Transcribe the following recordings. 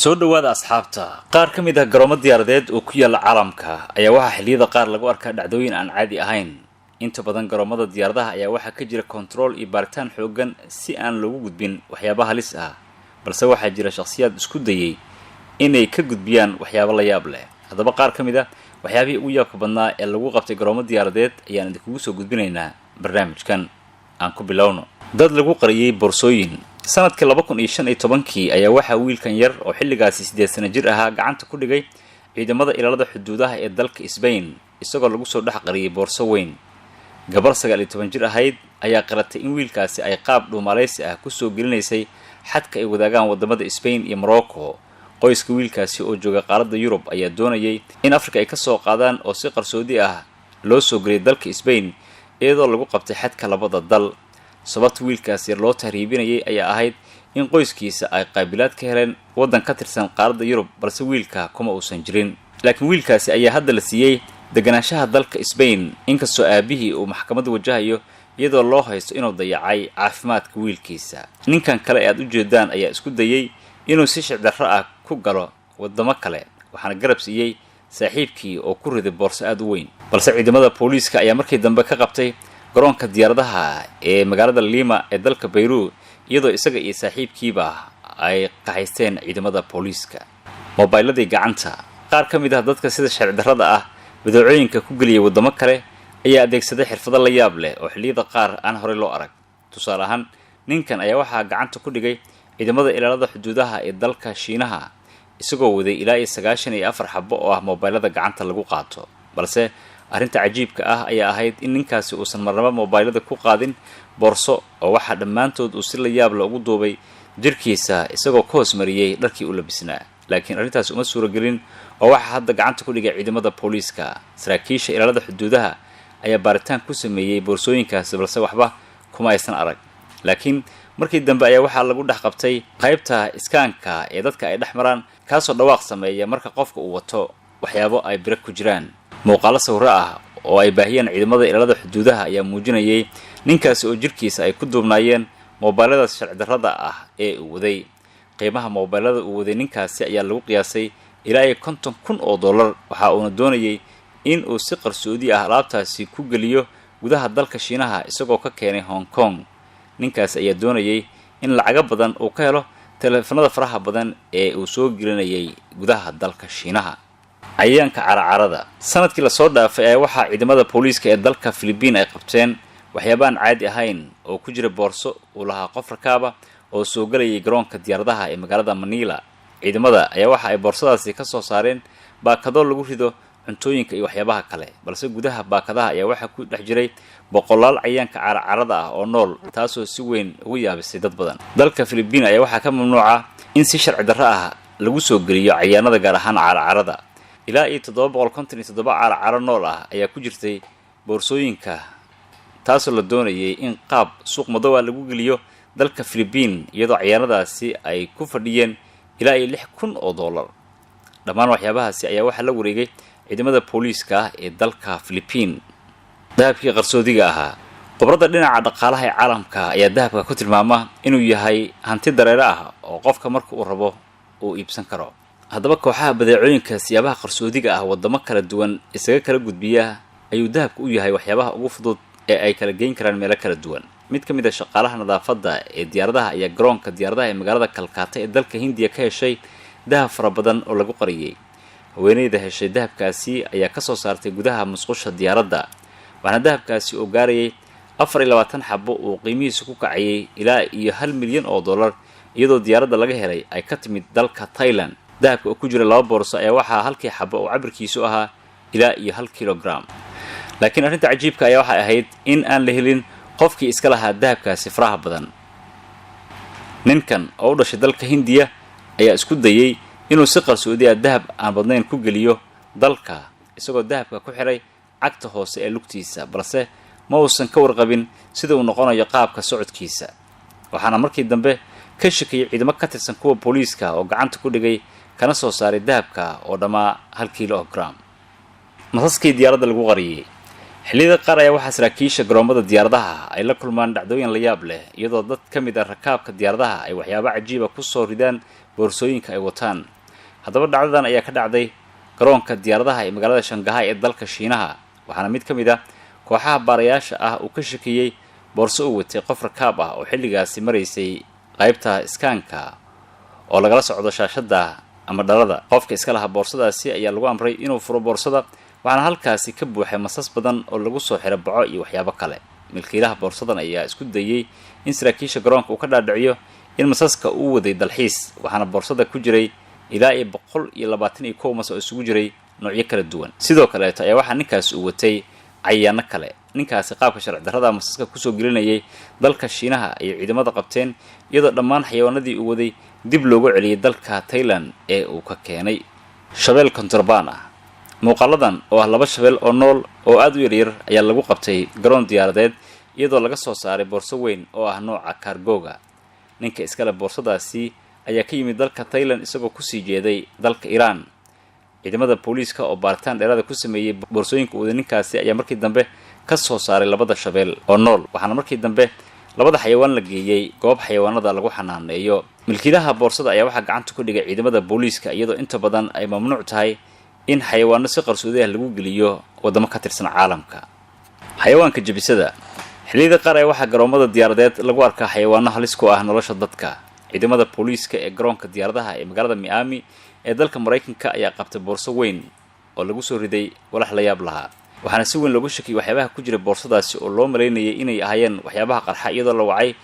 Soo dhowaada, asxaabta. Qaar ka mid ah garoomo diyaaradeed oo ku yaalla caalamka ayaa waxaa xilliyada qaar lagu arkaa dhacdooyin aan caadi ahayn. Inta badan garoomada diyaaradaha ayaa waxaa ka jira kontarool iyo baaritaan xoogan si aan loogu gudbin waxyaaba halis ah, balse waxaa jira shakhsiyaad isku dayay inay ka gudbiyaan waxyaabo la yaab leh. Haddaba, qaar ka mid ah waxyaabihii ugu yaabka badnaa ee lagu qabtay garoomo diyaaradeed ayaan idinkugu soo gudbinaynaa barnaamijkan. Aan ku bilowno dad lagu qariyey boorsooyin. Sanadkii 2015-kii ayaa waxaa wiilkan yar oo xilligaasi 8 sano jir ahaa gacanta ku dhigay ciidamada ilaalada xuduudaha ee dalka Sbain, isagoo lagu soo dhex qariyey boorso weyn. Gabar 19 jir ahayd ayaa qaratay in wiilkaasi ay qaab dhuumaleysi ah kusoo gelinaysay xadka ay wadaagaan wadamada Sbain iyo Morocco. Qoyska wiilkaasi oo jooga qaaradda Yurub ayaa doonayay in Afrika ay kasoo qaadaan oo si qarsoodi ah loo soo geliyay dalka Sbain, iyadoo lagu qabtay xadka labada dal. Sababta wiilkaas yar loo tahriibinayay ayaa ahayd in qoyskiisa ay qaabilaad ka heleen waddan ka tirsan qaaradda Yurub, balse wiilka kuma uusan jirin. Laakiin wiilkaasi ayaa hadda la siiyey deganaanshaha dalka Sbain, inkastoo aabihii uu maxkamadda wajahayo, iyadoo loo haysto inuu dayacay caafimaadka wiilkiisa. Ninkan kale ee aad u jeedaan ayaa isku dayey inuu si shicdarro ah ku galo waddamo kale, waxaana garab siiyey saaxiibkii oo ku riday boorso aada u weyn, balse ciidamada booliiska ayaa markii dambe ka qabtay garoonka diyaaradaha ee magaalada Lima ee dalka Bayru, iyadoo isaga iyo saaxiibkiiba ay qaxaysteen ciidamada booliiska. Mobayladii gacanta. Qaar ka mid ah dadka sida sharci darrada ah badeecooyinka ku geliyay waddamo kale ayaa adeegsaday xirfado la yaab leh oo xilliyada qaar aan horey loo arag. Tusaale ahaan, ninkan ayaa waxaa gacanta ku dhigay ciidamada ilaalada xuduudaha ee dalka Shiinaha, isagoo waday ilaa iyo 94 xabo oo ah mobaylada gacanta lagu qaato. Balse arrinta cajiibka ah ayaa ahayd in ninkaasi uusan marnaba mobaylada ku qaadin boorso, oo waxaa dhammaantood uu si la yaab la ugu duubay jirkiisa, isagoo ka hoos mariyey dharkii u labisnaa. Laakiin arrintaasi uma suuragelin, oo waxaa hadda gacanta ku dhigay ciidamada booliiska. Saraakiisha ilaalada xuduudaha ayaa baaritaan ku sameeyey boorsooyinkaasi, balse waxba kuma aysan arag. Laakiin markii dambe ayaa waxaa lagu dhex qabtay qaybta iskaanka ee dadka ay dhex maraan, kaasoo dhawaaq sameeya marka qofka uu wato waxyaabo ay biro ku jiraan. Muuqaalo sawiro ah oo ay baahiyeen ciidamada ilaalada xuduudaha ayaa muujinayay ninkaasi oo jirkiisa ay ku duubnaayeen moobayladaas sharci darrada ah ee uu waday. Qiimaha moobaylada uu waday ninkaasi ayaa lagu qiyaasay ilaa iyo $50,000. Waxa uuna doonayay in uu si qarsoodi ah alaabtaasi ku geliyo gudaha dalka Shiinaha, isagoo ka keenay Hong Kong. Ninkaasi ayaa doonayay in lacago badan uu ka helo teleefanada faraha badan ee uu soo gelinayay gudaha dalka Shiinaha. Cayayaanka caracarada. Sanadkii lasoo dhaafay ayaa waxaa ciidamada booliiska ee dalka Philibiin ay qabteen waxyaaba aan caadi ahayn oo ku jira boorso uu lahaa qof rakaaba oo soo gelayay garoonka diyaaradaha ee magaalada Manila. Ciidamada ayaa waxa ay boorsadaasi ka soo saareen baakado lagu rido cuntooyinka iyo waxyaabaha kale, balse gudaha baakadaha ayaa waxaa ku dhex jiray boqolaal cayayaanka caracarada ah oo nool, taasoo si weyn ugu yaabisay dad badan. Dalka Philibiin ayaa waxaa ka mamnuuca in si sharci darro ah lagu soo geliyo cayayaanada, gaar ahaan caracarada. Ilaa iyo 757 caracaro nool ah ayaa ku jirtay boorsooyinka, taasoo la doonayay in qaab suuq madow ah lagu geliyo dalka Philibiin, iyadoo cayaanadaasi ay ku fadhiyeen ilaa iyo $6,000. Dhammaan waxyaabahaasi ayaa waxaa la wareegay ciidamada booliiska ah ee dalka Philibiin. Dahabkii qarsoodiga ahaa. Khubradda dhinaca dhaqaalaha ee caalamka ayaa dahabka ku tilmaama inuu yahay hanti dareere ah oo qofka marka uu rabo uu iibsan karo. Haddaba, kooxaha badeecooyinka siyaabaha qarsoodiga ah waddamo kala duwan isaga kala gudbiya ayuu dahabka u yahay waxyaabaha ugu fudud ee ay kala geyn karaan meelo kala duwan. Mid ka mid a shaqaalaha nadaafadda ee diyaaradaha ayaa garoonka diyaaradaha ee magaalada Kalkaata ee dalka Hindiya ka heshay dahab fara badan oo lagu qariyey. Haweeneyda heshay dahabkaasi ayaa kasoo saartay gudaha musqusha diyaaradda, waxaana dahabkaasi oo gaarayay 24 xabo uu qiimihiisu ku kacayay ilaa iyo $1 milyan, iyadoo diyaaradda laga helay ay ka timid dalka Thailand. Dahabka oo ku jira laba boorso ayaa waxaa halkii xabo oo cabirkiisu ahaa ilaa iyo 1 kilogram. Laakiin arrinta cajiibka ayaa waxay ahayd in aan la helin qofkii iska lahaa dahabkaasi faraha badan. Ninkan oo u dhashay dalka Hindiya ayaa isku dayey inuu si qarsoodi ah dahab aan badnayn ku geliyo dalka, isagoo dahabka ku xiray cagta hoose ee lugtiisa, balse ma uusan ka warqabin sida uu noqonayo qaabka socodkiisa. Waxaana markii dambe ka shakiyey ciidamo ka tirsan kuwa booliiska oo gacanta ku dhigay kana soo saaray dahabka oo dhammaa 1 kilogram. Masaskii diyaaradda lagu qariyey. Xilliyada qaar ayaa waxaa saraakiisha garoomada diyaaradaha ay la kulmaan dhacdooyin la yaab leh, iyadoo dad ka mid ah rakaabka diyaaradaha ay waxyaabo cajiiba ku soo ridaan boorsooyinka ay wataan. Haddaba dhacdadan ayaa ka dhacday garoonka diyaaradaha ee magaalada Shangahay ee dalka Shiinaha, waxaana mid ka mid ah kooxaha baarayaasha ah uu ka shakiyey boorso uu watay qof rakaab ah oo xilligaasi maraysay qaybta iskaanka oo lagala socdo shaashadda ama dhalada. Qofka iska lahaa boorsadaasi ayaa lagu amray inuu furo boorsada, waxaana halkaasi ka buuxay masas badan oo lagu soo xiro baco iyo waxyaabo kale. Milkiilaha boorsadan ayaa isku dayey in saraakiisha garoonka uu ka dhaadhiciyo in masaska uu waday dalxiis, waxaana boorsada ku jiray ilaa iyo 121 mas oo isugu jiray noocyo kala duwan. Sidoo kaleeto ayaa waxaa ninkaasi uu watay cayayaano kale. Ninkaasi qaabka sharci darrada masaska kusoo gelinayay dalka Shiinaha ayay ciidamada qabteen, iyadoo dhammaan xayawaanadii uu waday dib loogu celiyay dalka Tailand ee uu ka keenay. Shabeel kontrabaan ah. Muuqaaladan oo ah laba shabeel oo nool oo aada u yaryar ayaa lagu qabtay garoon diyaaradeed, iyadoo laga soo saaray boorso weyn oo ah nooca kaargooga. Ninka iskale boorsadaasi ayaa ka yimid dalka Tailand isagoo kusii jeeday dalka Iiraan. Ciidamada booliiska oo baaritaan dheeraada ku sameeyey boorsooyinka wada ninkaasi ayaa markii dambe ka soo saaray labada shabeel oo nool, waxaana markii dambe labada xayawaan la geeyey goob xayawaanada lagu xanaaneeyo. Milkiilaha boorsada ayaa waxaa gacanta ku dhigay ciidamada booliiska, iyadoo inta badan ay mamnuuc tahay in xayawaano si qarsoodi ah lagu geliyo waddamo ka tirsan caalamka. Xayawaanka jebisada. Xilliyada qaar ayaa waxaa garoomada diyaaradeed lagu arkaa xayawaano halis ku ah nolosha dadka. Ciidamada booliiska ee garoonka diyaaradaha ee magaalada Miami ee dalka Maraykanka ayaa qabtay boorso weyn oo lagu soo riday walax la yaab lahaa, waxaana si weyn loogu shakiyay waxyaabaha ku jira boorsadaasi oo loo malaynayay inay ahaayeen waxyaabaha qarxa, iyadoo la wacay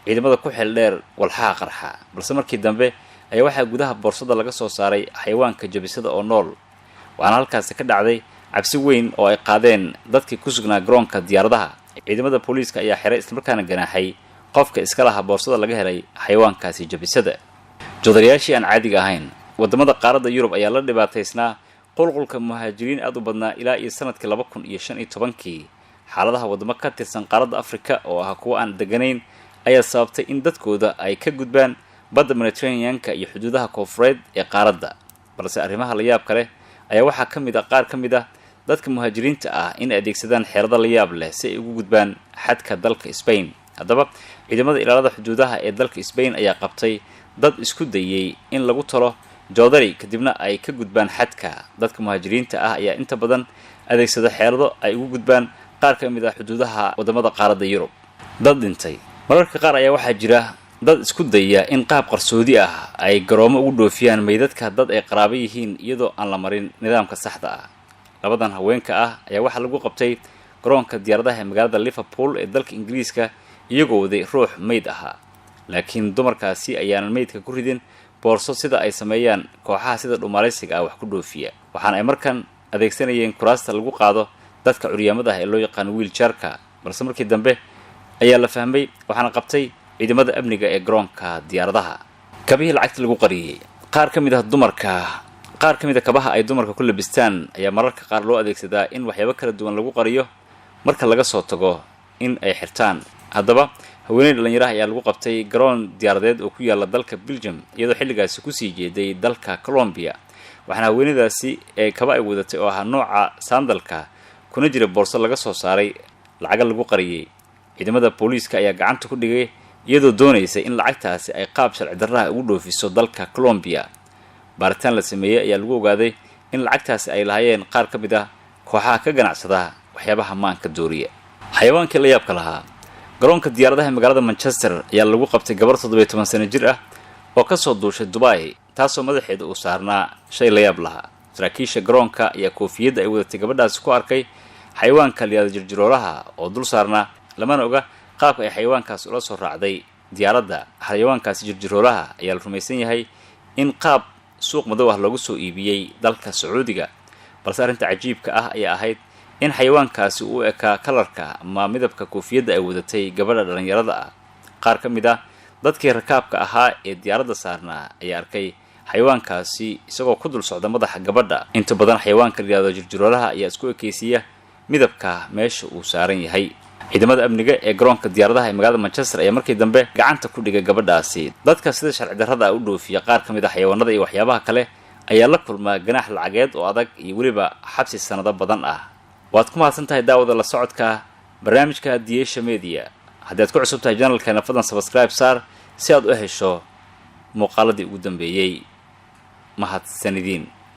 ciidamada ku xeel dheer walxaha qarxa. Balse markii dambe ayaa waxaa gudaha boorsada laga soo saaray xayawaanka jabisada oo nool, waxaana halkaasi ka dhacday cabsi weyn oo ay qaadeen dadkii ku sugnaa garoonka diyaaradaha. Ciidamada booliiska ayaa xiray islamarkaana ganaaxay qofka iska lahaa boorsada laga helay xayawaankaasi jabisada. Joodariyaashii aan caadiga ahayn. Waddamada qaaradda Yurub ayaa la dhibaataysnaa qulqulka muhaajiriin aada u badnaa ilaa iyo sanadkii 2015-kii. Xaaladaha waddamo ka tirsan qaaradda Afrika oo ah kuwo aan deganayn ayaa sababtay in dadkooda ay ka gudbaan badda Mediterraneanka iyo xuduudaha koonfureed ee qaaradda. Balse arrimaha la yaabka leh ayaa waxaa ka mid ah qaar ka mid ah dadka muhaajiriinta ah in ay adeegsadaan xeerado la yaab leh si ay ugu gudbaan xadka dalka Spain. Haddaba ciidamada ilaalada xuduudaha ee dalka Spain ayaa qabtay dad isku dayey in lagu talo joodari kadibna ay ka gudbaan xadka. Dadka muhaajiriinta ah ayaa inta badan adeegsada xeelado ay ugu gudbaan qaar ka mid ah xuduudaha waddamada qaaradda Yurub. Dad dhintay. Mararka qaar ayaa waxaa jira dad isku daya in qaab qarsoodi ah ay garoomo ugu dhoofiyaan meydadka dad ay qaraabo yihiin, iyadoo aan la marin nidaamka saxda ah. Labadan haweenka ah ayaa waxaa lagu qabtay garoonka diyaaradaha ee magaalada Liverpool ee dalka Ingiriiska, iyagoo waday ruux meyd ahaa. Laakiin dumarkaasi ayaanan meydka ku ridin boorso sida ay sameeyaan kooxaha sida dhumaalaysiga ah wax ku dhoofiya, waxaana ay markan adeegsanayeen kuraasta lagu qaado dadka curyaamada ah ee loo yaqaano wheelchairka. Balse markii dambe ayaa la fahmay, waxaana qabtay ciidamada amniga ee garoonka diyaaradaha. Kabihii lacagta lagu qariyey. Qaar ka mid ah dumarka, qaar ka mid a kabaha ay dumarka ku labistaan ayaa mararka qaar loo adeegsadaa in waxyaabo kala duwan lagu qariyo marka laga soo tago in ay xirtaan. Haddaba haweeney dhalinyaraha ayaa lagu qabtay garoon diyaaradeed oo ku yaala dalka Belgium, iyadoo xilligaasi kusii jeeday dalka Colombia, waxaana haweeneydaasi ee kaba ay wadatay oo ahaa nooca sandalka kuna jira boorso laga soo saaray lacaga lagu qariyey. Ciidamada booliiska ayaa gacanta ku dhigay iyadoo doonaysa in lacagtaasi ay qaab sharci darraha ugu dhoofiso dalka Colombia. Baaritaan la sameeyey ayaa lagu ogaaday in lacagtaasi ay lahaayeen qaar ka mid ah kooxaha ka ganacsada waxyaabaha maanka dooriya. Xayawaankii la yaabka lahaa. Garoonka diyaaradaha magaalada Manchester ayaa lagu qabtay gabar 17 sano jir ah oo kasoo duushay Dubai, taasoo madaxeeda uu saarnaa shay la yaab lahaa. Saraakiisha garoonka ayaa koofiyadda ay wadatay gabadhaasi ku arkay xayawaanka liyaada jirjiroolaha oo dul saarnaa, lamana oga qaabka ay xayawaankaasi ula soo raacday diyaaradda. Xayawaankaasi jirjiroolaha ayaa la rumaysan yahay in qaab suuq madow ah loogu soo iibiyey dalka Sacuudiga. Balse arrinta cajiibka ah ayaa ahayd in xayawaankaasi uu ekaa kalarka ama midabka koofiyadda ay wadatay gabadha dhallinyarada ah. Qaar ka mid ah dadkii rakaabka ahaa ee diyaaradda saarnaa ayaa arkay xayawaankaasi isagoo ku dul socda madaxa gabadha. Inta badan xayawaanka la yihahdo jirjiroolaha ayaa isku ekeysiiya midabka meesha uu saaran yahay. Ciidamada amniga ee garoonka diyaaradaha ee magaalada Manchester ayaa markii dambe gacanta ku dhigay gabadhaasi. Dadka sida sharci darrada ah u dhoofiya qaar ka mid ah xayawaanada iyo waxyaabaha kale ayaa la kulmaa ganaax lacageed oo adag iyo weliba xabsi sanado badan ah. Waad ku mahadsan tahay, daawada, la socodka barnaamijka Diyesha Media. Haddii aad ku cusub tahay channelkeena, fadlan subscribe saar si aad u hesho Muuqaaladii ugu dambeeyey, mahadsanidin.